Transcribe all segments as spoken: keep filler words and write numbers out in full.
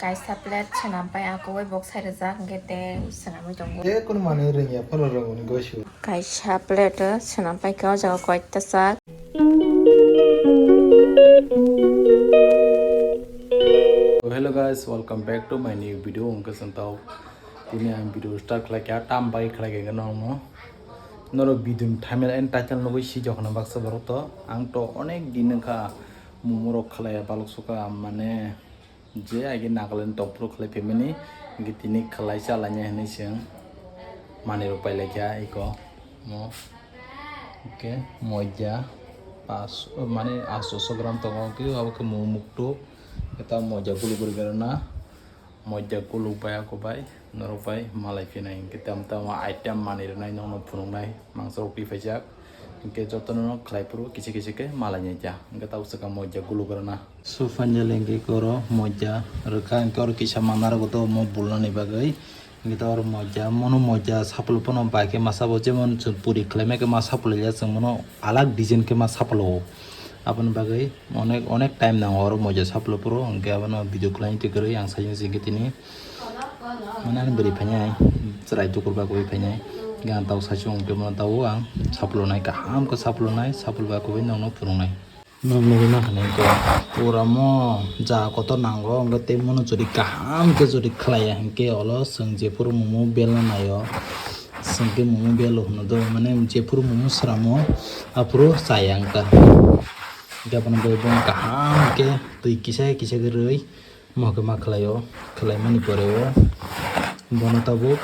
Kaisa plate swnam pai, a kubui bok sai rijak, hwnkhe tei swnamwi tongo. Je kono manwi rwngya, phano rwngmani goisu. Kaisa plate o swnam pai kha, o jaga koita sak. So hello guys, welcome back to my new video. Hwnkhe chwng tao tini ang video start khlai kha, tam bai khlai kha norokno. Norok video ni thumbnail and title nugwi si jokhna baksa borok to. Ang to onek din wngkha momo rok khlaiya, balok sukha mane. Je age Nagaland tongphuru khlai phaimani, hwnkhe tini khlai cha lainai hinwi chwng manwi rok pai laikha eko mo. Hwnkhe moja pas, mane asto gram tongo, hwnkhe abo khe mo mukto, hwnkhe ta moja guluk guri gana, moja guluk bai ako bai. Norok bai malai phinai hwnkhe tamo tamo item manwi rwnai nokno phunuknai mangsa rok twi phaijak, hwnkhe jotono khlai phuru kisa kisa khe malai nai kha, hwnkhe tabuk swkang moja guluk rwna. So finally hwnkhe oro moja rwkha, hwnkhe oro kisa manna rwgo to omo bulnani bagwi, hwnkhe ta oro moja, mono moja saplo phano bai khe ma sabo, jemon chwng puri khlaima khe ma saplo ya, chwng mono alag design khe ma saplo. Aboni bagwi onek, onek time nango oro moja saplo phuru, hwnkhe abono video khlaina twi kwrwi ang sai wngkhe tini. Mane ani bwrwi phainai, chwrai dukur bagwi phainai. Hwnkhe ang tao saichung hwnkhe bono tao ang saplonai, kaham khe saplonai, saplo bagwi nokno phunuknai. Nwng nugwi mankha nai hwnkhe pura mo ja kotor nango, hwnkhe tei mono jodi kaham khe jodi khlaiya hwnkhe olo chwng jephuru momo belna naio, chwng khe momo belo hwno do, mane jephuru momo sramo aphuru chaya wngkha. Hwnkhe abono bagwi bono kaham khe twi kisa kisa khe rwi. Mo khe ma khlaio, khlaimani pore o bono tabuk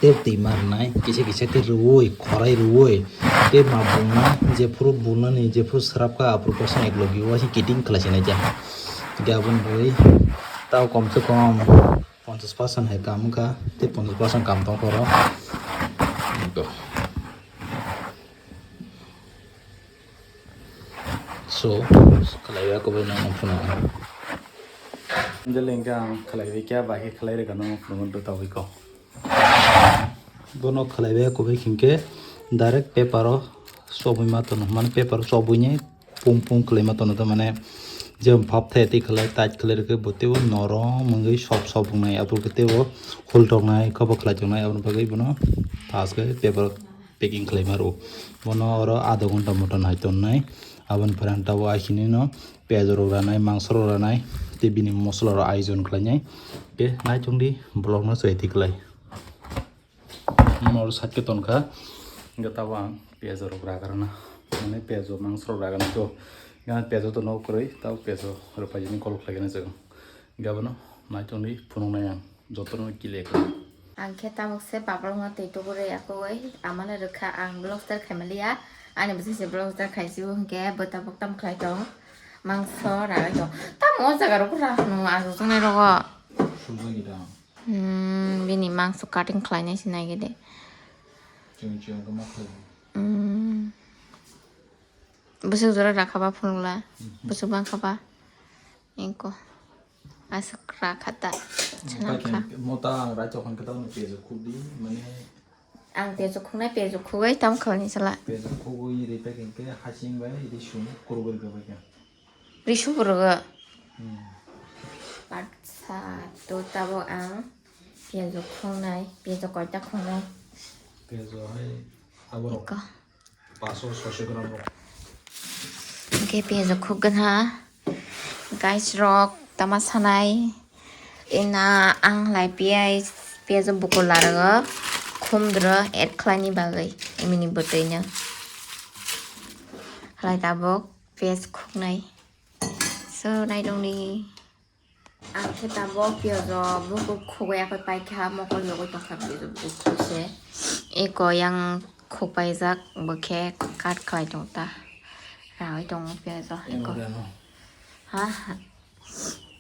tei twi ma rwnai, kisa kisa khe rwui, khorai rwui, tei ma bulna, jephuru bulnani jephuru srapkha, aphuru kosa eklogi waisa kiting khlai sinai ja. Hwnkhe aboni bagwi tao komse kom ponchash percent hai kam wngkha, tei ponchash percent kam tongkha oro. So, khlaiwi ako bai nang phunukha. Jele hwnkhe ang khlaiwi kya bai khe khlai rwkha nang phunukha do tabui ko. Bono khlaiwi ako bai hwnkhe direct paper o chobwi ma tono, mane paper o chobwi nai pung pung khlai ma tono, mane je phap thai tei khlai tight khlai rwkhe bo teibo norom wngwi sop sop wngnai, abo khe teibo hul toknai, khe bo khlai toknai, aboni bagwi bono task khe paper packing khlaima rwo. Bono oro adha ghonta moto nai tonnai. Aboni pore ang tabuk aisini no piyaj rok ranai, mangso rok ranai, tei bini mosola rok ayojon khlainai. Khe naichongdi vlog no chwrai tiklai. Bono oro side khe tonkha. Hwnkhe tabuk ang piyaj rok ragrana. Mane piyaj rok mangso rok ragrana to. Hwnkhe ang piyaj rok tono kwrwi, tabuk piyaj rok rwpaijani call khlaigana chwng. Hwnkhe abono naichongdi phunuknai ang. Jotono kile kha. Ang khe tabuk se babolongno twi tugurwi yakugwi amano rwkha, ang vlog start khaimaliya, ani bwsai se vlog start khaisio hwnkhe bo tabuk tamo khlai tong, mangso ragwi tong. Tamo o jaga rogo ra hwnwi achukjaknai rogo. Sumjagwi tong. Hmm, bini mangso cutting khlainai se naigwi de. Chwng chwng khe ma khlai. Hmm. Bwswk jora rakha ba phunukla? Mhm. Bwswk bangkha ba? Engko. Aswk rakha ta. Swnamkha. Mota ang rai tokhan kwtal no pejo khukdi, mane. Ang pejo khuknai, pejo khugwi tam khalni sala. Pejo khugwi ri pek hwnkhe hasing bai ri sum kurgwi rwkha bai kha. Ri sum rwgo. Hmm. Patsa to tabuk ang pejo khungnai, pejo koita khungnai. Pejo hai aborok. Eko. Paso soiso gram rok. Hwnkhe piyaj rok khukgwna. Guys rok tama sanai. Ina ang lai piyaj, piyaj o bukul larwgo. Khumdro add khlaini bagwi. Imini bwtwino. Halai tabuk piyaj khuknai. So, naidongni. Ang khe tabuk piyajo bukur khugwi akhoi paikha, mokol yogwi tongkha piyajo bukur khugwi se. Eko yang khuk paijak, bo khe cut khlai tong ta. Raui tongo piyajo eko. Ha?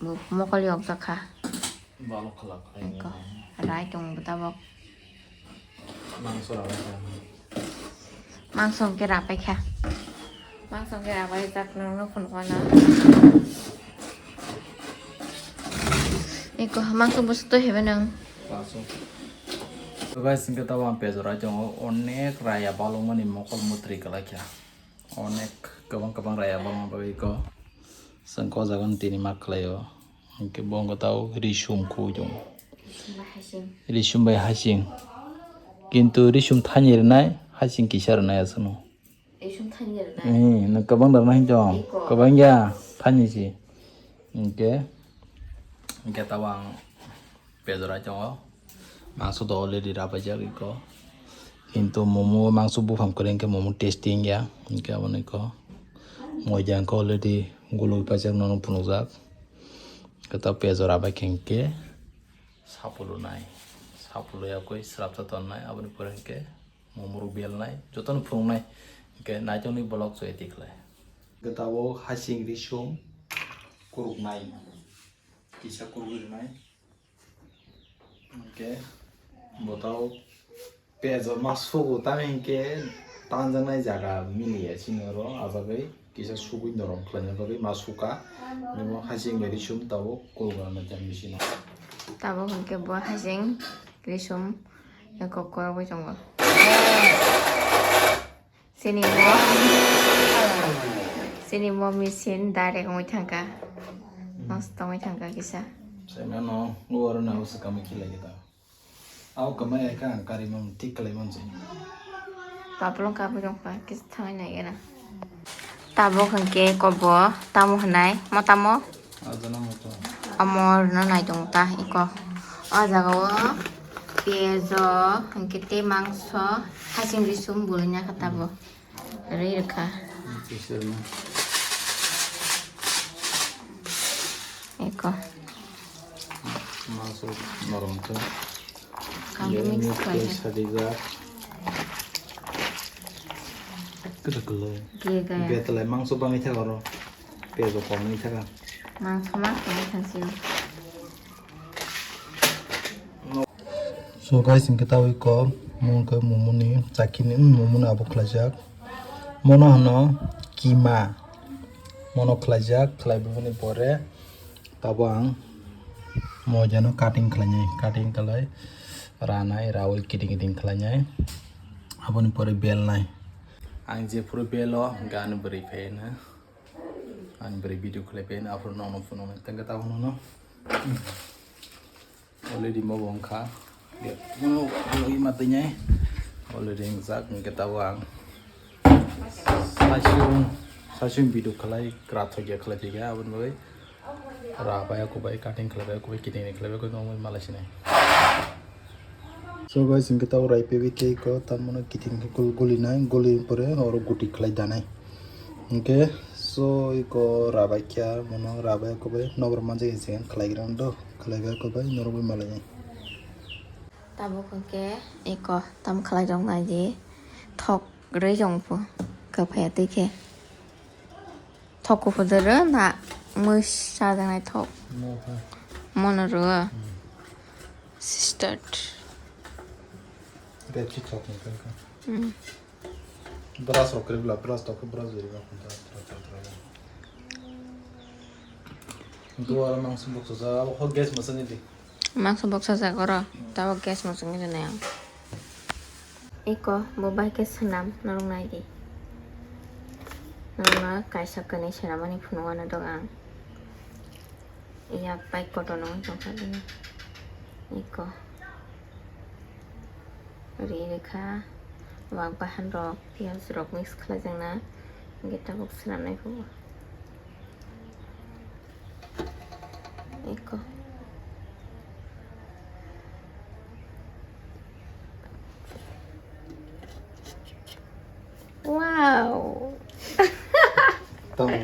Bo mokol yokjak kha. Eko. Rai tongo bo tabuk. Mangso rabai kha. Mangso hwnkhe rabai kha. Mangso hwnkhe rabai jak nang nw phunukha na. Eko mangso bwswk twi haibai nang. Mangso. To guys, hwnkhe tabuk ang pejor rai tongo. Onek raya balokmani mokol mwtri kwlai kha. Onek kwbang kwbang raya balokma bagwi eko. Chwng ko jaga no tini mak khlai o. Hwnkhe bo wngkha tao risum khugwi tongo. Risum bai hasing. Risum bai hasing. Kintu risum thani rwnai, hasing kisa rwnai aswkno. Risum thani rwnai? Eh, no kwbang rwnai hwnkhe. Iko. Kwbang ya, thani si. Hwnkhe, hwnkhe tao ang pejor ai tongo. Mangso do already rapaijak iko. Kintu momo mangso buphang kwrwi hwnkhe momo tasty wngya. Hwnkhe abono iko. Moida hwnkhe already gulwi paijak nono phunukjak. Khe tao pejor abai khe hwnkhe sapulunai. Sapulu yakui swrapsa tonnai aboni pore hwnkhe momorok belnai jotono phunuknai. Hwnkhe naitokni vlog chwya tikhlai. Hwnkhe tabuk hasing risum kuruknai. Kisa kurugwi rwnai. Hwnkhe bo tao pejor ma sugo, tamo hinkhe tanjaknai jaga miliya chini oro, ah bagwi kisa sugwi norom khlaina bagwi ma suka. Nimo hasing bai risum tabuk kulgana jang bisino. Tabuk hinkhe bo hasing risum eko korogwi tongo. Chini bo, chini bo machine direct wngwi thangkha. Nosto wngwi thangkha kisa. Saimano, o aro na usa kamwi khilai kita. Au kamai ai kha ang kari man, thik khlai man se. Paplong kabui rok pa kisa thangwi nai gana. Tabuk hwnkhe kobo tamo hwnai, mo tamo? Amo rwna nai tongo ta iko. O jaga o piyaj o hwnkhe tei mangso hasing risum bwlwi na kha tabuk. Rwi rwkha. Iko. Mangso norom khe. Kami mix khlai khe. Sadijak. Kwthwk kwlwi. Ge gaya. Ge twlai mangso bangwi thaka oro. Pejo komwi thaka. Mangso ma komwi thangsi o. So guys, hinkhe tabuk iko mungkhe momoni chakini, mm, momoni abo khlaijak. Mono hwno kima. Mono khlaijak, khlai bini pore Tabo ang moidano cutting khlainai, cutting khlai ranai, raui kiting kiting khlainai. Aboni pore belnai. Ang jephuru belo, hwnkhe ani bwrwi phaina. Ani bwrwi video khlai phaina, aphuru nono phunuknai. Tengkhe tabo nono. Already mo bo wngkha. Mo bo wngwi ma twi nai. Already wngjak, hwnkhe tabo ang. Saichung, saichung video khlai, kwrathok ya khlai thik ya, aboni bagwi ra bai, aku bai, cutting khlai bai, aku bai, kiting ni khlai bai, aku nongwi malai sinai. So guys, hwnkhe tabo rai paiwi khe iko, tamoni kiting khe gul-, guli nai, guli pore oro guti khlai danai. Hwnkhe, so iko ra bai khe, mono ra bai, aku bai, nokbar manjak ya, khlai gra do, khlai bai, aku bai, norok bai malai nai. Tabuk hwnkhe eko tam khlai rok nai di, thok rwi rok pho kwphai twi khe. Thok kuphur de rw na mui sajaknai thok. Mono rw. Sister. Bebsi thok ni khe. Brush rok kwrwi bwla, brush tok khe brush bai rwma khum ta, tra, tra, tra. Duara mangso boksa ja, abo hor gas masa ni di. Mangso boksa ja goro, tabo gas masa ni di nai ang. Iko, bo bai khe swnam, norok nai di. Norok no kaisa kwnwi swnam ani phunuk ano dok ang. Yak bai kotor no wng tongkha bini. Iko. Ri rikha. Wak bahan rok, piyaj rok mix khlai jakna. Hwnkhe tabuk swnam nai phugo. Iko. Wow. Tamo.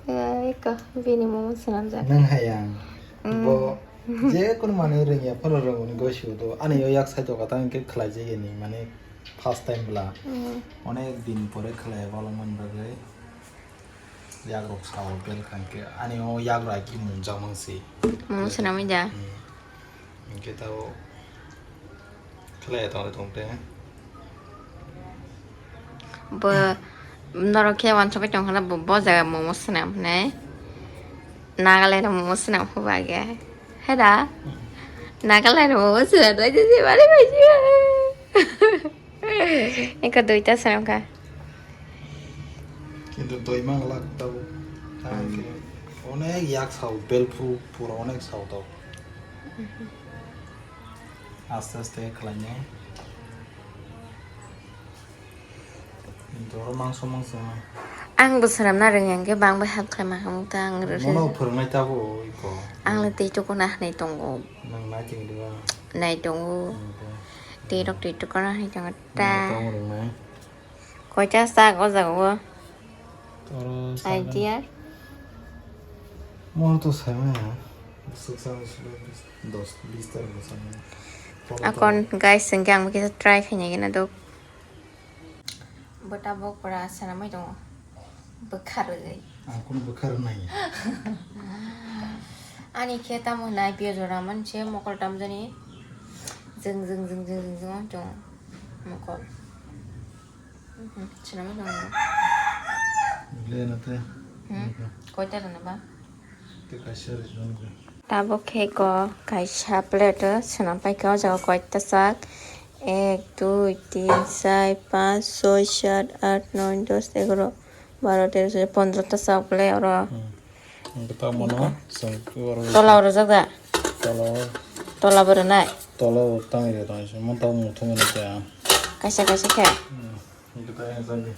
Ya, iko, bini momo swnamjak. Nang hayang. Mm. Bo, je kunu manwi rwngya, phano rwngmani gosio do. Ani yo yak sai toka ta hwnkhe khlai jagini, mane first time bwla. Mm. Onek din pore khlai balokmani bagwi. Yak rok sao bel kha hwnkhe, ani o yak rok aki munjak mang se. Momo swnamwi da? Mm. Hwnkhe tao khlai tong tong te. Bo norok khe wansugwi tong khana bo, bo jaga momo swnam hwnwi. Nagaland momo swnam hwnba ge. Hai da? Nagaland momo swnam da je je bari bai je. Eka duita swnam kha. Kintu doi mang lak tabo. Tamo khe. Onek yak sao, belpru pura onek sao tau. Aste aste khlainai. Doro mangso mangso. Ang bo swnamna rwngya hwnkhe bang bai hap khlaima hwnwi ta ang rw-, Mono phwrwngnai tabuk iko. Ang le tei tukuna hwnwi tongo. Nang nai tongdi ba? Nai tongo. Nai tongo. Tei rok tei tukuna hwnwi tongo ta. Nai tongo rwngnai. Koita sak o jaga o? Toro sak. Idea? Mono to sai maya. Swk sa swk dos bis ta rok sai maya. Akon guys, hwnkhe ang bo kisa try khaina gana dok. Bo tabok pura swnamwi tongo. Bwkha rwgwi. Ang kunu bwkha rwnai. Ani khe tamo hwnai piyaj rwna manse mokol tamjani. Jwng jwng jwng jwng jwng jwng tongo mokol. Mhm, swnamwi tongo. Le na te. Hmm? Koita rwna ba? Te kaisa rwna ba? Tabuk khe ko kaisa plate o swnam paikha, o jaga koita sak, ek, dui, tin, char, panch, soi, sat, aat, noi, dos, egaro, baro, tero, soddo, pondro ta sak le oro. Hmm. Hwnkhe tamo no chwng oro tola o rwjak da? Tola o. Tola bo rwnai? Tola o tang ri tong se, mon tamo muthung ni khe. Kaisa kaisa khe? Hmm. Hwnkhe ta yang jani.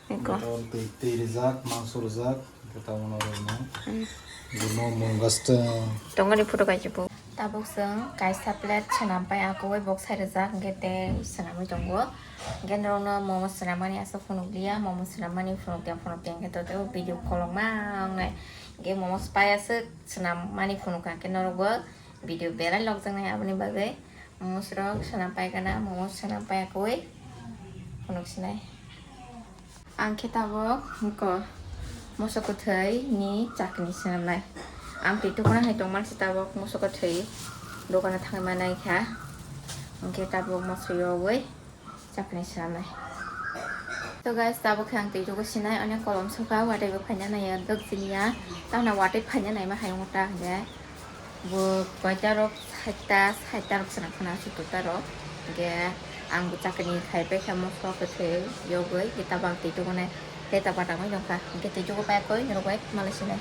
Eko. Tei, tei rijak, mangso rijak, hwnkhe tabukno rwmani. Hmm. Bono mungasta. Tongoni photo kaisa bo. Tabuk chwng kaisa plate swnam pai, akoi bok sai rijak, hwnkhe tei swnamwi tongo. Hwnkhe norokno momo swnammani aswk phunukliya, momo swnammani phunukya phunukya hwnkhe to tei video kolokma wngnai. Hwnkhe momo pai aswk swnammani phunukha, hwnkhe norokbo video belai lokjaknai aboni bagwi. Momos rok swnam paikha na, momos swnam paiyakui phunuk sinai. Ang khe tabuk ko moso kwthwi ni chakni swnamnai. Ang twi tukuna hai tongmani se tabuk moso kwthwi dogano thangwi manai kha. Hwnkhe tabuk moso yogwi chakni swnamnai. To guys, tabuk khe ang twi tugo sinai, onek kolom sokha, watwi bo phaina naiya, dok siniya, tamna watwi phaina naima hai wngkha hwnkhe. Bo koita rok saita, saita rok swnam khna, sottor ta rok. Hwnkhe ang bo chakni khai paikha, moso kwthwi yogwi, hwnkhe tabuk ang twi tugo nai, tei tabuk tangwi nokha, hwnkhe twi tugo paikha, norok bai malai sinai.